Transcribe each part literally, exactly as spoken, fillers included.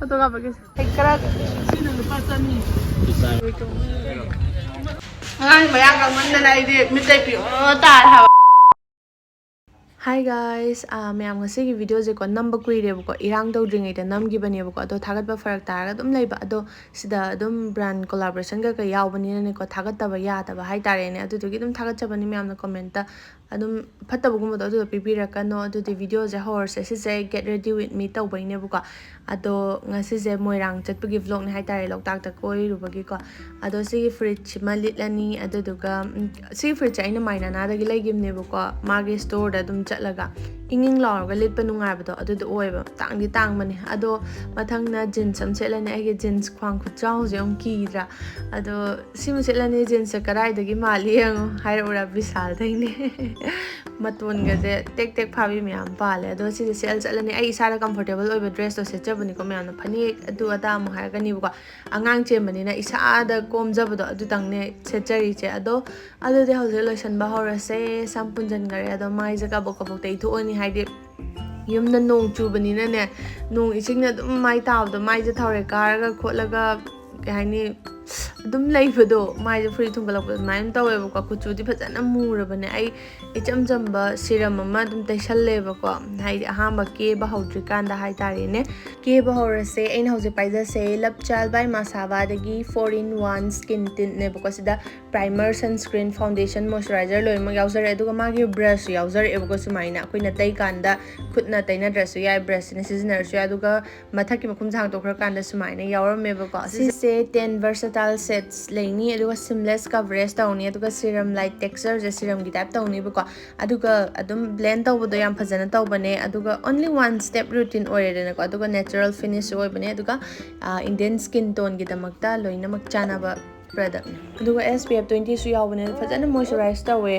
Photo ꯀꯥꯞꯄꯒꯦ꯫ ꯑꯩ ꯈꯔ ꯑꯉꯥꯡ ꯃꯌꯥ ꯀꯪꯃꯟꯗꯅ ꯑꯩꯗꯤ ꯃꯤꯠꯇꯩ ꯄꯤ ꯑꯣ ꯇꯥꯔꯦ ꯍꯥꯏꯕ꯫ Hi guys, ꯑꯥ, ꯃꯌꯥꯝ ꯉꯁꯤꯒꯤ ꯚꯤꯗꯤꯑꯣꯁꯦꯀꯣ ꯅꯝꯕ ꯀꯨꯏꯔꯦꯕꯀꯣ, ꯏꯔꯥꯡ ꯇꯧꯗ꯭ꯔꯤꯉꯩꯗ ꯅꯝꯈꯤꯕꯅꯦꯕꯀꯣ, ꯑꯗꯣ ꯊꯥꯒꯠꯄ ꯐꯔꯛ ꯇꯥꯔꯒ ꯑꯗꯨꯝ ꯂꯩꯕ꯫ ꯑꯗꯣ ꯁꯤꯗ ꯑꯗꯨꯝ ꯕ꯭ꯔꯥꯟ ꯀꯣꯂꯥꯕꯣꯔꯦꯁꯟꯒ ꯀꯩ ꯌꯥꯎꯕꯅꯤꯅꯅꯦꯀꯣ, ꯊꯥꯒꯠꯇꯕ ꯌꯥꯗꯕ ꯍꯥꯏꯇꯥꯔꯦꯅꯦ꯫ ꯑꯗꯨꯗꯨꯒꯤ ꯑꯗꯨꯝ ꯊꯥꯒꯠꯆꯕꯅꯤ, ꯃꯌꯥꯝꯅ ꯀꯣꯃꯦꯟꯇ ꯑꯗꯨꯝ ꯐꯠꯇꯕꯒꯨꯝꯕꯗꯣ ꯑꯗꯨꯗꯣ ꯄꯤꯕꯤꯔꯛꯀꯅꯣ꯫ ꯑꯗꯨꯗꯤ ꯚꯤꯗꯤꯑꯣꯁꯦ ꯍꯧꯔꯁꯦ꯫ ꯁꯤꯁꯦ Get Ready With Me ꯇꯧꯕꯩꯅꯦꯕꯀꯣ꯫ ꯑꯗꯣ ꯉꯁꯤꯁꯦ ꯃꯣꯏꯔꯥꯡ ꯆꯠꯄꯒꯤ ꯚ꯭ꯂꯣꯛꯅꯦ ꯍꯥꯏꯇꯥꯔꯦ, ꯂꯣꯛꯇꯥꯛꯇ ꯀꯣꯏꯔꯨꯕꯒꯤꯀꯣ꯫ ꯑꯗꯣ ꯁꯤꯒꯤ ꯐꯨꯔꯤꯠꯁꯤꯃ ꯂꯤꯠꯂꯅꯤ, ꯑꯗꯨꯗꯨꯒ, ꯎꯝ, ꯁꯤꯒꯤ ꯐꯨꯔꯤꯠꯁꯦ ꯑꯩꯅ ꯃꯥꯏꯅꯥꯅꯥꯗꯒꯤ ꯂꯩꯈꯤꯕꯅꯦꯕꯀꯣ, ꯃꯥꯒꯤ ꯁ꯭ꯇꯣꯔꯗ ꯑꯗꯨꯝ ꯆꯠꯂꯒ ꯏꯪ ꯏꯪ ꯂꯥꯎꯔꯒ ꯂꯤꯠꯄ ꯅꯨꯡꯉꯥꯏꯕꯗꯣ ꯑꯗꯨꯗꯣ ꯑꯣꯏꯌꯦꯕ꯫ ꯇꯥꯡꯗꯤ ꯇꯥꯡꯕꯅꯦ꯫ ꯑꯗꯣ ꯃꯊꯪꯅ ꯖꯤꯟꯁ ꯑꯃ ꯁꯦꯠꯂꯅꯤ꯫ ꯑꯩꯒꯤ ꯖꯤꯟꯁ ꯈ꯭ꯋꯥꯡ ꯈꯨꯠꯆꯥꯎꯁꯦ ꯑꯃꯨꯛ ꯀꯤꯗ꯭ꯔꯥ? ꯑꯗꯣ ꯁꯤꯃ ꯁꯦꯠꯂꯅꯤ꯫ ꯖꯤꯟꯁꯁꯦ ꯀꯗꯥꯏꯗꯒꯤ ꯃꯥꯜꯂꯤ ꯌꯦꯡꯉꯣ, ꯍꯥꯏꯔꯛꯎꯔꯥ? ꯕꯤꯁꯥꯜꯗꯩꯅꯦ꯫ ꯃꯇꯣꯟꯒꯁꯦ ꯇꯦꯛ ꯇꯦꯛ ꯐꯥꯕꯤ ꯃꯌꯥꯝ ꯄꯥꯜꯂꯦ꯫ ꯑꯗꯣ ꯁꯤꯁꯦ ꯁꯦꯠꯂ ꯆꯠꯂꯅꯤ꯫ ꯑꯩ ꯏꯁꯥꯗ ꯀꯝꯐꯣꯔꯇꯦꯕꯜ ꯑꯣꯏꯕ ꯗ꯭ꯔꯦꯁꯇꯣ ꯁꯦꯠꯆꯕꯅꯤꯀꯣ ꯃꯌꯥꯝꯅ꯫ ꯐꯅꯦꯛ ꯑꯗꯨ ꯑꯗꯥ ꯑꯃꯨꯛ ꯍꯥꯏꯔꯛꯀꯅꯤꯕꯀꯣ꯫ ꯑꯉꯥꯡ ꯆꯦꯟꯕꯅꯤꯅ ꯏꯁꯥꯗ ꯀꯣꯝꯖꯕꯗꯣ ꯑꯗꯨꯇꯪꯅꯦ ꯁꯦꯠꯆꯔꯤꯁꯦ꯫ ꯑꯗꯣ ꯑꯗꯨꯗꯤ ꯍꯧꯖꯤꯛ ꯂꯣꯏꯁꯟꯕ ꯍꯧꯔꯁꯦ꯫ ꯁꯝ ꯄꯨꯟꯁꯤꯟꯈꯔꯦ꯫ ꯑꯗꯣ ꯃꯥꯏꯁꯦ ꯀꯕꯣꯛ ꯀꯕꯣꯛ ꯇꯩꯊꯣꯛꯑꯅꯤ, ꯍꯥꯏꯗꯤ ꯌꯨꯝꯗ ꯅꯣꯡ ꯆꯨꯕꯅꯤꯅꯅꯦ, ꯅꯣꯡ ꯏꯁꯤꯡꯅ ꯑꯗꯨꯝ ꯃꯥꯏ ꯇꯥꯕꯗꯣ, ꯃꯥꯏꯁꯦ ꯊꯥꯎꯔꯦꯛ ꯀꯥꯔꯒ ꯈꯣꯠꯂꯒ, ꯀꯩ ꯍꯥꯏꯅꯤ, ꯑꯗꯨꯝ ꯂꯩꯕꯗꯣ, ꯃꯥꯏꯁꯦ ꯐꯨꯔꯤ ꯊꯨꯡꯒꯠꯂꯛꯄꯗꯣ ꯑꯗꯨꯃꯥꯏꯅ ꯇꯧꯋꯦꯕꯀꯣ꯫ ꯀꯨꯆꯨꯗꯤ ꯐꯖꯅ ꯃꯨꯔꯕꯅꯦ꯫ ꯑꯩ ꯏꯆꯝ ꯆꯝꯕ ꯁꯤꯔꯝ ꯑꯃ ꯑꯗꯨꯝ ꯇꯩꯁꯜꯂꯦꯕꯀꯣ, ꯍꯥꯏꯗꯤ ꯑꯍꯥꯟꯕ ꯀꯦꯕ ꯍꯧꯗ꯭ꯔꯤꯀꯥꯟꯗ ꯍꯥꯏꯇꯥꯔꯦꯅꯦ꯫ ꯀꯦꯕ ꯍꯧꯔꯁꯦ꯫ ꯑꯩꯅ ꯍꯧꯖꯤꯛ ꯄꯥꯏꯖꯁꯦ Love Child by Masaba ꯗꯒꯤ four in one skin tint ꯅꯦꯕꯀꯣ꯫ ꯁꯤꯗ ꯄ꯭ꯔꯥꯏꯃꯔ, ꯁꯟꯁꯀ꯭ꯔꯤꯟ, ꯐꯥꯎꯟꯗꯦꯁꯟ, ꯃꯣꯏꯆꯔꯥꯏꯖꯔ ꯂꯣꯏꯅꯃꯛ ꯌꯥꯎꯖꯔꯦ꯫ ꯑꯗꯨꯒ ꯃꯥꯒꯤ ꯕ꯭ꯔꯁꯁꯨ ꯌꯥꯎꯖꯔꯛꯑꯦꯕꯀꯣ꯫ ꯁꯨꯃꯥꯏꯅ ꯑꯩꯈꯣꯏꯅ ꯇꯩꯀꯥꯟꯗ ꯈꯨꯠꯅ ꯇꯩꯅꯗ꯭ꯔꯁꯨ ꯌꯥꯏ, ꯕ꯭ꯔꯁꯁꯤꯅ ꯁꯤꯖꯤꯟꯅꯔꯁꯨ ꯌꯥꯏ꯫ ꯑꯗꯨꯒ ꯃꯊꯛꯀꯤ ꯃꯈꯨꯝꯁꯦ ꯍꯥꯡꯗꯣꯛꯈ꯭ꯔꯀꯥꯟꯗ ꯁꯨꯃꯥꯏꯅ ꯌꯥꯎꯔꯝꯃꯦꯕꯀꯣ꯫ ꯁꯤꯁꯦ ten versatile sets ꯂꯩꯅꯤ, ꯑꯗꯨꯒ seamless coverage ꯇꯧꯅꯤ, ꯑꯗꯨꯒ ꯁꯤꯔꯝ ꯂꯥꯏꯛ ꯇꯦꯛꯁꯆꯔꯁꯦ ꯁꯤꯔꯝꯒꯤ ꯇꯥꯏꯞ ꯇꯧꯅꯤꯕꯀꯣ꯫ ꯑꯗꯨꯒ ꯑꯗꯨꯝ ꯕ꯭ꯂꯦꯟ ꯇꯧꯕꯗꯣ ꯌꯥꯝ ꯐꯖꯅ ꯇꯧꯕꯅꯦ꯫ ꯑꯗꯨꯒ only one step routine ꯑꯣꯏꯔꯦꯗꯅꯀꯣ, ꯑꯗꯨꯒ natural finish ꯁꯨ ꯑꯣꯏꯕꯅꯦ꯫ ꯑꯗꯨꯒ ꯏꯟꯗꯤꯌꯟ ꯁ꯭ꯀꯤꯟ ꯇꯣꯟꯒꯤꯗꯃꯛꯇ ꯂꯣꯏꯅꯃꯛ ꯆꯥꯟꯅꯕ ꯄ꯭ꯔꯗꯛꯅꯦ꯫ ꯑꯗꯨꯒ S P F twenty ꯁꯨ ꯌꯥꯎꯕꯅꯦ, ꯐꯖꯅ ꯃꯣꯏꯆꯔꯥꯏꯖ ꯇꯧꯋꯦ꯫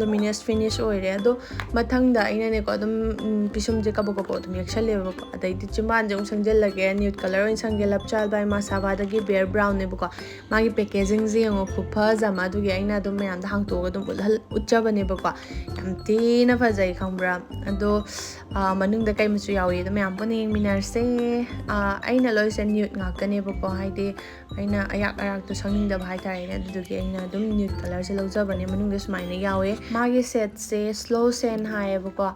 ꯂꯨꯃꯤꯅꯁ ꯐꯤꯅꯤꯁ ꯑꯣꯏꯔꯦ꯫ ꯑꯗꯣ ꯃꯊꯪꯗ ꯑꯩꯅꯅꯦꯀꯣ ꯑꯗꯨꯝ ꯎꯝ, ꯄꯤꯁꯨꯝꯁꯦ ꯀꯕꯛ ꯀꯕꯛ ꯑꯗꯨꯝ ꯌꯦꯛꯁꯜꯂꯦꯕꯀꯣ꯫ ꯑꯗꯩꯗꯤ ꯆꯤꯝꯕꯥꯟꯁꯦ ꯑꯃꯨꯛ ꯁꯪꯖꯜꯂꯒꯦ꯫ ꯅ꯭ꯌꯨꯠ ꯀꯂꯔ ꯑꯣꯏꯅ ꯁꯪꯒꯦ꯫ ꯂꯞ ꯆꯥꯏꯜ ꯕꯥꯏ ꯃꯥꯁꯥꯕꯥꯗꯒꯤ ꯕꯤꯌꯔ ꯕ꯭ꯔꯥꯎꯟꯅꯦꯕꯀꯣ꯫ ꯃꯥꯒꯤ ꯄꯦꯀꯦꯖꯤꯡꯁꯦ ꯌꯦꯡꯉꯣ, ꯈꯨꯐꯖ ꯑꯃ꯫ ꯑꯗꯨꯒꯤ ꯑꯩꯅ ꯑꯗꯨꯝ ꯃꯌꯥꯝꯗ ꯍꯥꯡꯇꯣꯛꯑꯒ ꯑꯗꯨꯝ ꯎꯠꯍꯜ ꯎꯠꯆꯕꯅꯦꯕꯀꯣ꯫ ꯌꯥꯝ ꯊꯤꯅ ꯐꯖꯩ ꯈꯪꯕ꯭ꯔꯥ? ꯑꯗꯣ ꯑꯥ, ꯃꯅꯨꯡꯗ ꯀꯩ ꯃꯆꯨ ꯌꯥꯎꯏ ꯑꯗꯣ ꯃꯌꯥꯝ ꯄꯨꯟꯅ ꯌꯦꯡꯃꯤꯟꯅꯔꯁꯦ꯫ ꯑꯥ, ꯑꯩꯅ ꯂꯣꯏꯁꯦ ꯅ꯭ꯌꯨꯠ ꯉꯥꯛꯇꯅꯦꯕꯀꯣ꯫ ꯍꯥꯏꯗꯤ ꯑꯩꯅ ꯑꯌꯥꯛ ꯑꯔꯥꯛꯇꯣ ꯁꯪꯅꯤꯡꯗꯕ ꯍꯥꯏꯇꯥꯔꯦꯅꯦ꯫ ꯑꯗꯨꯗꯨꯒꯤ ꯑꯩꯅ ꯑꯗꯨꯝ ꯅ꯭ꯌꯨꯠ ꯀꯂꯔꯁꯦ ꯂꯧꯖꯕꯅꯦ꯫ ꯃꯅꯨꯡꯗ ꯁꯨꯃꯥꯏꯅ ꯌꯥꯎꯋꯦ꯫ ꯃꯥꯒꯤ ꯁꯦꯠꯁꯦ ꯁ꯭ꯂꯣ ꯁꯦꯟ ꯍꯥꯏꯌꯦꯕꯀꯣ꯫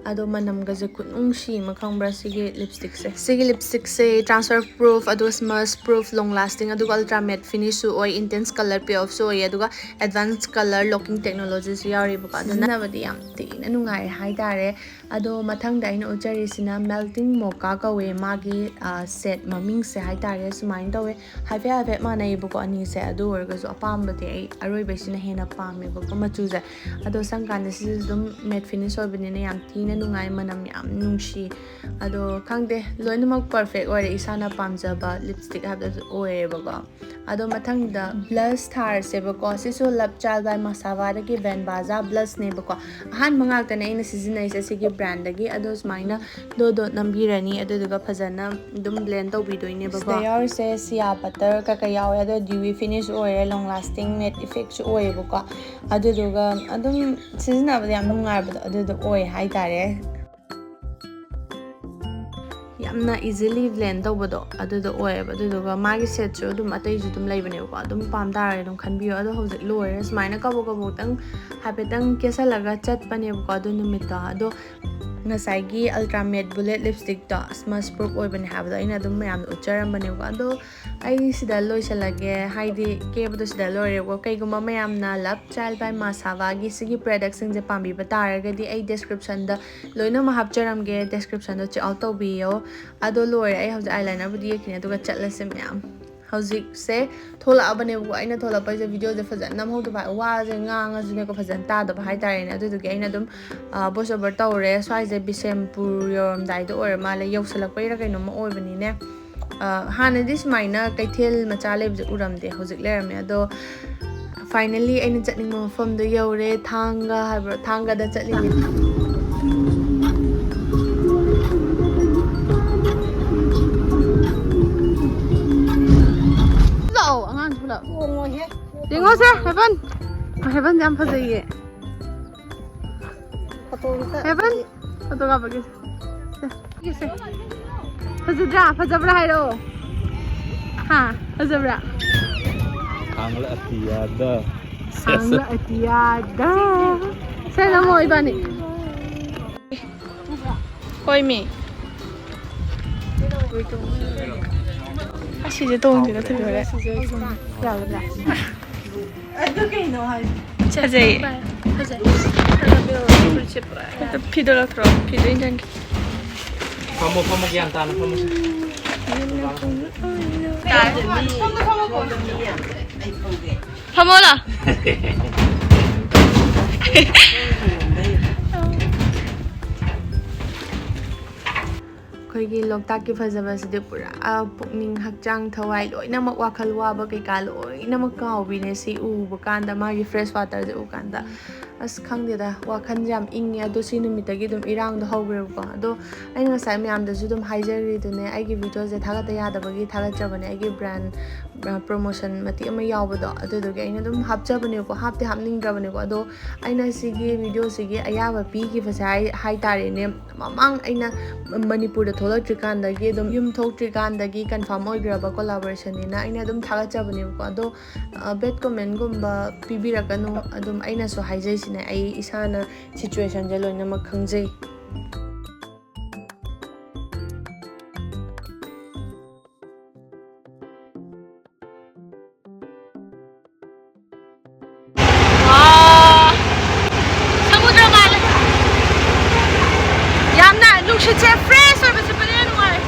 ꯑꯗꯣ ꯃꯅꯝꯒꯁꯦ ꯈꯨꯅꯨꯡꯁꯤ ꯑꯃ ꯈꯪꯕ꯭ꯔꯥ? ꯁꯤꯒꯤ ꯂꯤꯞꯁꯇꯤꯛꯁꯦ ꯁꯤꯒꯤ ꯂꯤꯞꯁꯇꯤꯛꯁꯦ ꯇ꯭ꯔꯥꯟꯁꯐꯔ ꯄ꯭ꯔꯨꯐ, ꯑꯗꯨꯒ ꯁ꯭ꯃꯖ ꯄ꯭ꯔꯨꯐ, ꯂꯣꯡ ꯂꯥꯁꯇꯤꯡ, ꯑꯗꯨꯒ ꯑꯜꯇ꯭ꯔꯥ ꯃꯦꯠ ꯐꯤꯅꯤꯁꯁꯨ ꯑꯣꯏ, ꯏꯟꯇꯦꯟꯁ ꯀꯂꯔ ꯄꯦ ꯑꯣꯐꯁꯨ ꯑꯣꯏ, ꯑꯗꯨꯒ ꯑꯦꯗꯚꯥꯟꯁ ꯀꯂꯔ ꯂꯣꯀꯤꯡ ꯇꯦꯛꯅꯣꯂꯣꯖꯤꯁꯨ ꯌꯥꯎꯔꯤꯕꯀꯣ꯫ ꯑꯗꯨꯅ ꯁꯤꯖꯤꯟꯅꯕꯗꯤ ꯌꯥꯝ ꯊꯤꯅ ꯅꯨꯡꯉꯥꯏ ꯍꯥꯏꯇꯥꯔꯦ꯫ ꯑꯗꯣ ꯃꯊꯪꯗ ꯑꯩꯅ ꯎꯠꯆꯔꯤꯁꯤꯅ ꯃꯦꯜꯇꯤꯡ ꯃꯣꯀꯥ ꯀꯧꯋꯦ꯫ ꯃꯥꯒꯤ ꯁꯦꯠ ꯃꯃꯤꯡꯁꯦ ꯍꯥꯏꯇꯥꯔꯦ ꯁꯨꯃꯥꯏꯅ ꯇꯧꯋꯦ꯫ ꯍꯥꯏꯐꯦꯠ ꯍꯥꯏꯐꯦꯠ ꯃꯥꯟꯅꯩꯌꯦꯕꯀꯣ ꯑꯅꯤꯁꯦ꯫ ꯑꯗꯨ ꯑꯣꯏꯔꯒꯁꯨ ꯑꯄꯥꯝꯕꯗꯤ ꯑꯩ ꯑꯔꯣꯏꯕꯁꯤꯅ ꯍꯦꯟꯅ ꯄꯥꯝꯃꯦꯕꯀꯣ ꯃꯆꯨꯁꯦ꯫ ꯑꯗꯣ ꯁꯪꯀꯥꯟꯗ ꯁꯤꯁꯨ ꯑꯗꯨꯝ ꯃꯦꯠ ꯐꯤꯅꯤꯁ ꯑꯣꯏꯕꯅꯤꯅ ꯌꯥꯝ ꯊꯤꯅ ꯅꯨꯡꯉꯥꯏ, ꯃꯅꯝ ꯌꯥꯝ ꯅꯨꯡꯁꯤ꯫ ꯑꯗꯣ ꯈꯪꯗꯦ, ꯂꯣꯏꯅꯃꯛ ꯄꯔꯐꯦꯛ ꯑꯣꯏꯔꯦ꯫ ꯏꯁꯥꯅ ꯄꯥꯝꯖꯕ ꯂꯤꯞꯁꯇꯤꯛ ꯍꯥꯏꯕꯗꯨ ꯑꯣꯏꯔꯦꯕꯀꯣ꯫ ꯑꯗꯣ ꯃꯊꯪꯗ ꯕ꯭ꯂꯁ ꯊꯥꯔꯁꯦꯕꯀꯣ꯫ ꯁꯤꯁꯨ ꯂꯞ ꯆꯥꯏꯜ ꯕꯥꯏ ꯃꯥꯁꯥꯕꯥꯗꯒꯤ ꯕꯦꯟꯕꯥꯖꯥ ꯕ꯭ꯂꯁꯅꯦꯕꯀꯣ꯫ ꯑꯍꯥꯟꯕ ꯉꯥꯛꯇꯅꯦ ꯑꯩꯅ ꯁꯤꯖꯤꯟꯅꯩꯁꯦ ꯁꯤꯒꯤ ꯕ꯭ꯔꯥꯟꯗꯒꯤ꯫ ꯑꯗꯣ ꯁꯨꯃꯥꯏꯅ ꯗꯣ ꯗꯣꯠ ꯅꯝꯕꯤꯔꯅꯤ꯫ ꯑꯗꯨꯗꯨꯒ ꯐꯖꯅ ꯑꯗꯨꯝ ꯕ꯭ꯂꯦꯟ ꯇꯧꯕꯤꯗꯣꯏꯅꯦꯕꯀꯣ꯫ ꯁꯤꯗ ꯌꯥꯎꯔꯤꯁꯦ ꯁꯤꯌꯥ ꯕꯇꯔ ꯀꯩꯀꯩ ꯌꯥꯎꯋꯦ꯫ ꯑꯗꯣ ꯗ꯭ꯌꯨꯋꯤ ꯐꯤꯅꯤꯁ ꯑꯣꯏꯔꯦ, ꯂꯣꯡ ꯂꯥꯁꯇꯤꯡ ꯃꯦꯠ ꯏꯐꯦꯛꯁꯨ ꯑꯣꯏꯌꯦꯕꯀꯣ꯫ ꯑꯗꯨꯗꯨꯒ ꯑꯗꯨꯝ ꯁꯤꯖꯤꯟꯅꯕꯗ ꯌꯥꯝ ꯅꯨꯡꯉꯥꯏꯕꯗꯣ ꯑꯗꯨꯗꯣ ꯑꯣꯏ ꯍꯥꯏꯇꯥꯔꯦ꯫ ꯌꯥꯝꯅ ꯏꯖꯤꯂꯤ ꯕ꯭ꯂꯦꯟ ꯇꯧꯕꯗꯣ ꯑꯗꯨꯗꯣ ꯑꯣꯏꯌꯦꯕ꯫ ꯑꯗꯨꯗꯨꯒ ꯃꯥꯒꯤ ꯁꯦꯠꯁꯨ ꯑꯗꯨꯝ ꯑꯇꯩꯁꯨ ꯑꯗꯨꯝ ꯂꯩꯕꯅꯦꯕꯀꯣ꯫ ꯑꯗꯨꯝ ꯄꯥꯝ ꯇꯥꯔꯒꯗꯤ ꯑꯗꯨꯝ ꯈꯟꯕꯤꯌꯣ꯫ ꯑꯗꯣ ꯍꯧꯖꯤꯛ ꯂꯣꯏꯔꯦ꯫ ꯁꯨꯃꯥꯏꯅ ꯀꯕꯣꯛ ꯀꯕꯣꯛꯇꯪ ꯍꯥꯏꯐꯦꯠꯇꯪ ꯀꯦꯁꯜꯂꯒ ꯆꯠꯄꯅꯦꯕꯀꯣ ꯑꯗꯨ ꯅꯨꯃꯤꯠꯇꯣ꯫ ꯑꯗꯣ ꯉꯁꯥꯏꯒꯤ ꯑꯜꯇ꯭ꯔꯥ ꯃꯦꯠ ꯕꯨꯂꯦꯠ ꯂꯤꯞꯁꯇꯤꯛꯇꯣ ꯁ꯭ꯃꯖ ꯄ꯭ꯔꯨꯐ ꯑꯣꯏꯕꯅꯦ ꯍꯥꯏꯕꯗꯣ ꯑꯩꯅ ꯑꯗꯨꯝ ꯃꯌꯥꯝꯗ ꯎꯠꯆꯔꯝꯕꯅꯦꯕꯀꯣ꯫ ꯑꯗꯣ ꯑꯩ ꯁꯤꯗ ꯂꯣꯏꯁꯤꯜꯂꯒꯦ, ꯍꯥꯏꯗꯤ ꯀꯦꯕꯗꯣ ꯁꯤꯗ ꯂꯣꯏꯔꯦꯕꯀꯣ꯫ ꯀꯩꯒꯨꯝꯕ ꯃꯌꯥꯝꯅ ꯂꯞ ꯆꯥꯏꯜ ꯕꯥꯏ ꯃꯥꯁꯥꯕꯥꯒꯤ ꯁꯤꯒꯤ ꯄ꯭ꯔꯗꯛꯁꯤꯡꯁꯦ ꯄꯥꯝꯕꯤꯕ ꯇꯥꯔꯒꯗꯤ ꯑꯩ ꯗꯦꯁꯀ꯭ꯔꯤꯞꯁꯟꯗ ꯂꯣꯏꯅꯃꯛ ꯍꯥꯞꯆꯔꯝꯒꯦ, ꯗꯦꯁꯀ꯭ꯔꯤꯞꯁꯟꯗꯣ ꯆꯦꯛ ꯑꯥꯎꯠ ꯇꯧꯕꯤꯌꯣ꯫ ꯑꯗꯣ ꯂꯣꯏꯔꯦ, ꯑꯩ ꯍꯧꯖꯤꯛ ꯑꯥꯏꯂꯥꯏꯅꯔꯕꯨꯗꯤ ꯌꯦꯛꯈꯤꯅꯦ, ꯑꯗꯨꯒ ꯆꯠꯂꯁꯦ ꯃꯌꯥꯝ꯫ ꯍꯧꯖꯤꯛꯁꯦ ꯊꯣꯛꯂꯛꯑꯕꯅꯦꯕꯀꯣ꯫ ꯑꯩꯅ ꯊꯣꯛꯂꯛꯄꯩꯁꯦ ꯚꯤꯗꯤꯑꯣꯁꯦ ꯐꯖꯅ ꯅꯝꯍꯧꯗꯕ, ꯋꯥꯁꯦ ꯉꯥꯡꯉꯁꯨꯅꯦꯀꯣ ꯐꯖꯅ ꯇꯥꯗꯕ ꯍꯥꯏꯇꯥꯔꯦꯅꯦ꯫ ꯑꯗꯨꯗꯨꯒꯤ ꯑꯩꯅ ꯑꯗꯨꯝ ꯚꯣꯏꯁ ꯑꯣꯚꯔ ꯇꯧꯔꯦ꯫ ꯁ꯭ꯋꯥꯏꯁꯦ ꯕꯤꯁꯦꯝꯄꯨꯔ ꯌꯧꯔꯝꯗꯥꯏꯗ ꯑꯣꯏꯔ ꯃꯥꯜꯂꯦ, ꯌꯧꯁꯜꯂꯛꯄꯩꯔ ꯀꯩꯅꯣꯝꯃ ꯑꯣꯏꯕꯅꯤꯅꯦ꯫ ꯑ, ꯍꯥꯟꯅꯗꯤ ꯁꯨꯃꯥꯏꯅ ꯀꯩꯊꯦꯜ ꯃꯆꯥ ꯂꯩꯕꯁꯦ ꯎꯔꯝꯗꯦ, ꯍꯧꯖꯤꯛ ꯂꯩꯔꯝꯃꯦ꯫ ꯑꯗꯣ Finally ꯑꯩꯅ ꯆꯠꯅꯤꯡꯕ ꯃꯐꯝꯗꯣ ꯌꯧꯔꯦ꯫ ꯊꯥꯡꯒ ꯍꯥꯏꯕ꯭ꯔꯣ, ꯊꯥꯡꯒꯗ ꯆꯠꯂꯤꯅꯦ꯫ ꯂꯥꯛꯑꯣ ꯑꯉꯥꯡꯁꯨ ꯄꯨꯂꯞ꯫ ꯇꯣꯡꯉꯣꯍꯦ꯫ ꯌꯦꯡꯉꯣꯁꯦ ꯍꯦꯕꯟ꯫ ꯍꯦꯕꯟ ꯌꯥꯝ ꯐꯖꯩꯌꯦ꯫ ꯍꯦꯕꯟ꯫ ꯐꯣꯇꯣ ꯀꯥꯞꯄꯒꯤ꯫ ꯁꯦ, ꯁꯦ꯫ ꯐꯖꯗ꯭ꯔꯥ? ꯐꯖꯕ꯭ꯔꯥ ꯍꯥꯏꯔꯛꯑꯣ꯫ ꯍꯥ? ꯐꯖꯕ꯭ꯔꯥ? ꯊꯥꯡꯒ ꯑꯇꯤꯌꯥꯗ꯫ ꯊꯥꯡꯒ ꯑꯇꯤꯌꯥꯗ꯫ ꯁꯦ, ꯅꯝꯃꯣ ꯏꯕꯥꯅꯤ꯫ ꯍꯣꯏ, ꯃꯤ꯫ ꯑꯁꯤꯁꯦ ꯇꯣꯡꯁꯤꯔ, ꯊꯣꯏꯕꯤꯍꯣꯏ? ꯌꯥꯒꯗ꯭ꯔꯥ? ꯑꯗꯨ ꯀꯩꯅꯣ ꯍꯥꯏ꯫ ꯐꯖꯩ꯫ ꯐꯖꯩ꯫ ꯑꯗꯨ ꯐꯤꯗꯣ ꯂꯧꯊꯣꯔꯛꯑꯣ꯫ ꯐꯤꯗꯣ ꯏꯟꯖꯟꯒꯦ꯫ ꯐꯝꯃꯣ, ꯐꯝꯃꯣ, ꯒ꯭ꯌꯥꯟ ꯇꯥꯅ ꯐꯝꯃꯣ꯫ ꯁꯣꯝꯗ ꯐꯝꯃꯣ, ꯁꯣꯝꯗ ꯃꯤ ꯌꯥꯝ ꯂꯩ꯫ ꯑꯩ ꯁꯣꯝꯒꯦ꯫ ꯐꯝꯃꯣ ꯂꯥꯎ꯫ ꯑꯩꯈꯣꯏꯒꯤ ꯂꯣꯛꯇꯥꯛꯀꯤ ꯐꯖꯕꯁꯤꯗꯤ ꯄꯨꯔꯥ ꯄꯨꯛꯅꯤꯡ, ꯍꯛꯆꯥꯡ, ꯊꯋꯥꯏ ꯂꯣꯏꯅꯃꯛ, ꯋꯥꯈꯜ ꯋꯥꯕ ꯀꯩꯀꯥ ꯂꯣꯏꯅꯃꯛ ꯀꯥꯎꯕꯤꯅꯦ ꯁꯤ ꯎꯕ ꯀꯥꯟꯗ, ꯃꯥꯒꯤ fresh waterꯁꯦ ꯎꯕ ꯀꯥꯟꯗ꯫ ꯑꯁ, ꯈꯪꯗꯦꯗ, ꯋꯥꯈꯜꯁꯦ ꯌꯥꯝ ꯏꯪꯉꯦ꯫ ꯑꯗꯣ ꯁꯤ ꯅꯨꯃꯤꯠꯇꯒꯤ ꯑꯗꯨꯝ ꯏꯔꯥꯡꯗꯣ ꯍꯧꯈ꯭ꯔꯦꯕꯀꯣ꯫ ꯑꯗꯣ ꯑꯩꯅ ꯉꯁꯥꯏ ꯃꯌꯥꯝꯗꯁꯨ ꯑꯗꯨꯝ ꯍꯥꯏꯖꯔꯤꯗꯨꯅꯦ, ꯑꯩꯒꯤ videoꯁꯦ ꯊꯥꯒꯠꯇ ꯌꯥꯗꯕꯒꯤ ꯊꯥꯒꯠꯆꯕꯅꯦ꯫ ꯑꯩꯒꯤ brand promotion ꯃꯇꯦꯛ ꯑꯃ ꯌꯥꯎꯕꯗꯣ, ꯑꯗꯨꯗꯨꯒꯤ ꯑꯩꯅ ꯑꯗꯨꯝ ꯍꯥꯞꯆꯕꯅꯦꯕꯀꯣ, ꯍꯥꯞꯇꯤ ꯍꯥꯞꯅꯤꯡꯗ꯭ꯔꯕꯅꯦꯀꯣ꯫ ꯑꯗꯣ ꯑꯩꯅ ꯁꯤꯒꯤ videoꯁꯤꯒꯤ ꯑꯌꯥꯕ ꯄꯤꯈꯤꯕꯁꯦ ꯍꯥꯏ ꯍꯥꯏꯇꯥꯔꯦꯅꯦ, ꯃꯃꯥꯡ ꯑꯩꯅ ꯃꯅꯤꯄꯨꯔꯗ ꯊꯣꯛꯂꯛꯇ꯭ꯔꯤꯀꯥꯟꯗꯒꯤ, ꯑꯗꯨꯝ ꯌꯨꯝ ꯊꯣꯛꯇ꯭ꯔꯤꯀꯥꯟꯗꯒꯤ confirm ꯑꯣꯏꯈ꯭ꯔꯕ collaborationꯅꯤꯅ ꯑꯩꯅ ꯑꯗꯨꯝ ꯊꯥꯒꯠꯆꯕꯅꯦꯕꯀꯣ꯫ ꯑꯗꯣ bad commentꯒꯨꯝꯕ ꯄꯤꯕꯤꯔꯛꯀꯅꯨ꯫ ꯑꯗꯨꯝ ꯑꯩꯅꯁꯨ ꯍꯥꯏꯖꯩꯁꯤꯅꯦ, ꯑꯩ ꯏꯁꯥꯅ situationꯁꯦ ꯂꯣꯏꯅꯃꯛ ꯈꯪꯖꯩ꯫ ꯋꯥ! ꯁꯃꯨꯗ꯭ꯔ ꯃꯥꯜꯂꯦ꯫ ꯌꯥꯝꯅ ꯅꯨꯡꯁꯤꯠꯁꯦ fresh ꯑꯣꯏꯕ, ꯁꯤꯠꯄꯅ ꯌꯥꯝ ꯅꯨꯡꯉꯥꯏ꯫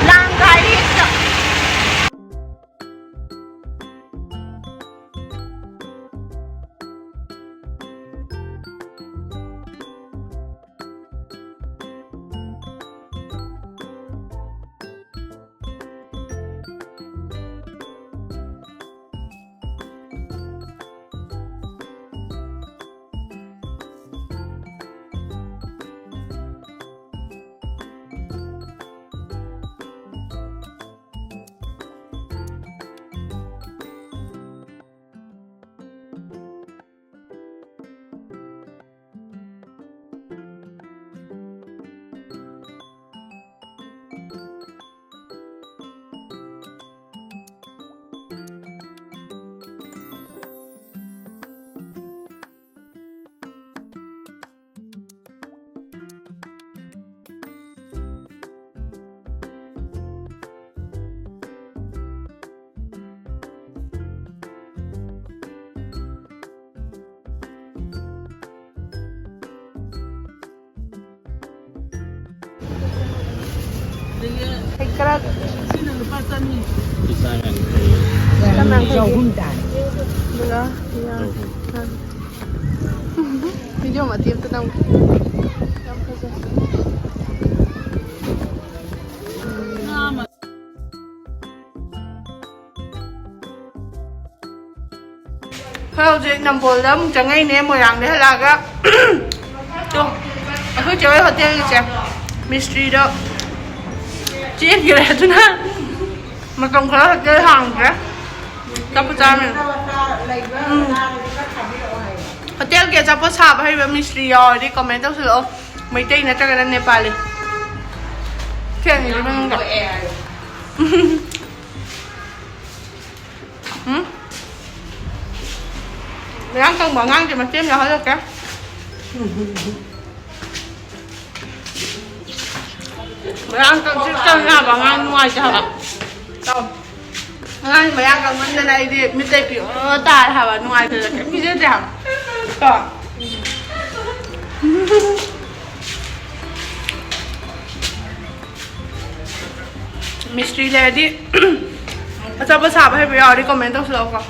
ꯂꯥꯡ ꯀꯥꯏꯔꯤ ꯍꯦꯛꯇ꯫ ꯍꯩꯀ꯭ꯔꯛ꯫ ꯁꯤꯅ ꯂꯨꯄꯥ ꯆꯅꯤ꯫ ꯆꯥꯝ ꯌꯥꯡꯈꯩ꯫ ꯆꯥꯝ ꯌꯥꯡꯈꯩ꯫ ꯆꯍꯨꯝ ꯇꯥꯔꯦ꯫ ꯑꯗꯨꯒ, ꯌꯥ-, ꯆꯍꯨꯝ꯫ ꯚꯤꯗꯤꯑꯣ ꯃꯇꯦꯛ ꯑꯝꯇ ꯅꯝꯒꯦ꯫ ꯌꯥꯝ ꯐꯖꯩ꯫ ꯑꯩꯈꯣꯏ ꯍꯧꯖꯤꯛ ꯅꯝꯕꯣꯜꯗ ꯑꯃꯨꯛ ꯆꯪꯉꯛꯏꯅꯦ, ꯃꯣꯏꯔꯥꯡꯗꯩ ꯍꯜꯂꯛꯑꯒ꯫ ꯇꯣ, ꯑꯩꯈꯣꯏ ꯆꯦ ꯍꯣꯏ ꯍꯣꯇꯦꯜꯒꯤꯁꯦ, ꯃꯤꯁꯇ꯭ꯔꯤꯗꯣ ꯆꯦꯟꯈ꯭ꯔꯦ, ꯑꯗꯨꯅ ꯃꯇꯝ ꯈꯔ ꯍꯣꯇꯦꯜ ꯍꯥꯡꯗ꯭ꯔꯦ꯫ ꯑꯆꯥꯄꯣꯠ ꯆꯥꯔꯝꯃꯦ꯫ ꯎꯝ꯫ ꯍꯣꯇꯦꯜꯒꯤ ꯑꯆꯥꯄꯣꯠ ꯁꯥꯕ ꯍꯩꯕ ꯃꯤꯁꯇ꯭ꯔꯤ ꯌꯥꯎꯔꯗꯤ comment ꯇꯧꯁꯤꯜꯂꯛꯑꯣ꯫ ꯃꯩꯇꯩ ꯅꯠꯇ꯭ꯔꯒꯅ ꯅꯦꯄꯥꯂꯤ꯫ ꯁꯤ ꯑꯅꯤꯁꯤ ꯃꯅꯨꯡꯗ꯫ ꯎꯝ? ꯃꯌꯥꯝ ꯀꯪꯕ ꯑꯉꯥꯡꯁꯦ ꯃꯆꯦꯝ ꯌꯥꯎꯍꯜꯂꯛꯀꯦ꯫ ꯃꯌꯥꯝ ꯀꯪ-, ꯆꯤꯛ ꯆꯪ ꯌꯥꯕ ꯑꯉꯥꯡ ꯅꯨꯡꯉꯥꯏꯇꯦ ꯍꯥꯏꯕ꯫ ꯇꯧ꯫ ꯑꯉꯥꯡ ꯃꯌꯥꯝ ꯀꯪꯃꯟꯗꯅ ꯑꯩꯗꯤ ꯃꯤꯠꯇꯩ ꯄꯤ ꯑꯣ ꯇꯥꯔꯦ ꯍꯥꯏꯕ, ꯅꯨꯡꯉꯥꯏꯇꯗꯅ ꯀꯩꯝ ꯄꯤꯖꯗꯦ ꯍꯥꯏꯕ꯫ ꯀꯣ? ꯃꯤꯁꯇ꯭ꯔꯤ ꯂꯩꯔꯗꯤ, ꯑꯆꯥꯄꯣꯠ ꯁꯥꯕ ꯍꯩꯕ ꯌꯥꯎꯔꯗꯤ comment ꯇꯧꯁꯤꯜꯂꯛꯑꯣꯀꯣ꯫